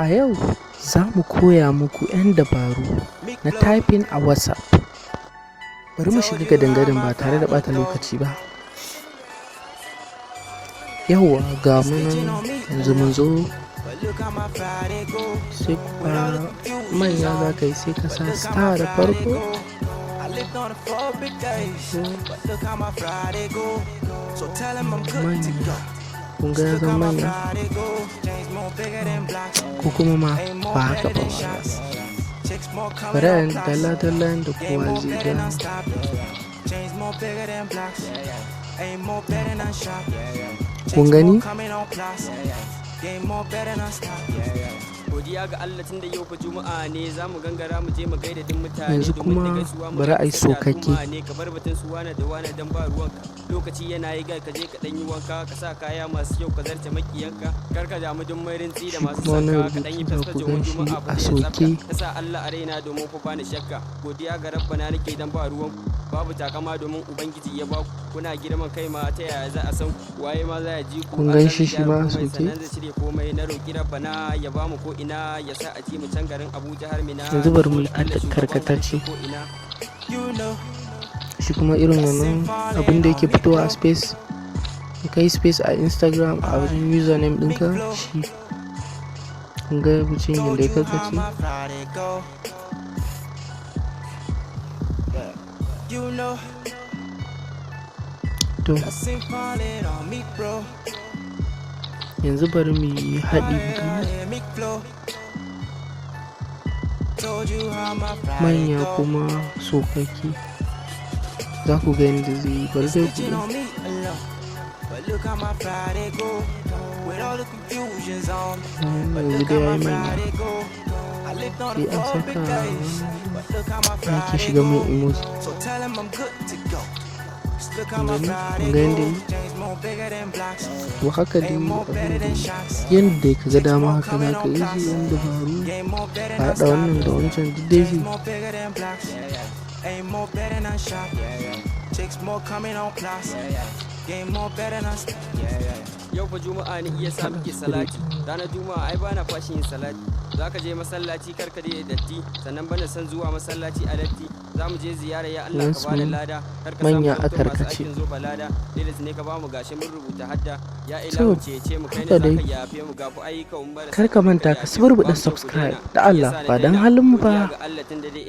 A yau za mu koya muku 'yan dabaru na typing a WhatsApp. Bari mu shiga gadan-gadan ba tare da ɓata lokaci ba. Yauwa, ga mu nan yanzu mun zo, sai kuma manya za ka yi, sai ka sa star da farko. Manya, kun ga ya zama manya, ko kuma ma ba haka ba ma. Bari a yi dalla-dalla yanda kowa zai gane. Kun gani? Godiya ga Allah, tunda yau fa Juma'a ne, za mu gangara mu je mu gaida duk mutane Yanzu domin da kuma gaisuwa mu bari a yi gaisar da sokake. al'umma ne. Ka bar batun su wane da wane dan ba ruwanka, lokaci yana yi, ka je ka dan yi wanka, ka sa kaya masu kyau, ka zarce makiyanka, kar ka damu duk mai rintsi da Shi masu kuma wannan sanka, ka dan yi rubutu za fasfaje ku wa gan shi Juma'a a fa soke. Ka sa Allah a raina domin fa bani shakka. Godiya ga Rabbana nake dan ba ruwan babu takama, domin Ubangiji ya baku. Kuna girman kai ma, ta yaya za a san ku? Waye ma za ya ji ku? Kun An gan san shi, zai shi ma gyara a komai, soke. sannan zai shirya komai. Na roki Rabbana ya bamu ko ina, ya sa a ji mu can garin Abuja har Mina. Yanzu bari mu yi Saboda Allah shugaban karkatacce. ko ina. Shi kuma irin wannan abin da yake fitowa a space, in ka yi space a Instagram a wajen username ɗinka, shi kun ga mutum yadda ya karkace. To, yanzu bari mu yi haɗi mu gani. Manya kuma sokake. Za ku ga yadda zai yi, bari dai ku gani. Yanzu dai ya yi manya. Sai an saka yake shiga mai emoji. Kun gani? Kun ga yadda yi? To, haka dai abin da yadda ka ga dama haka za ka yi shi, yan dabaru ka haɗa wannan da wancan, duk dai zai. Yau fa Juma'a ne, iya sa muke salati. Ranar Juma'a ai bana fashin yin salati. Zaka je masallaci, kar ka je da datti, sannan bana son zuwa masallaci a datti. Za mu je ziyara, ya Allah ka bada Gansu lada, kar ka samu manya a zamto masu karkace. aikin zo balada. Tilas ne ka bamu, gashi mun rubuta hadda ya To, ilahu, cece mu, kai ne haka dai. zaka yafe mu, gafu ayyukan mu marasa Kar ka manta ka ka yafe mu. suburbuɗa Babu kyau ku subscribe daina. da Shi Allah yasa na ba don daina. halin mu Godiya ba. ga Allah tunda dai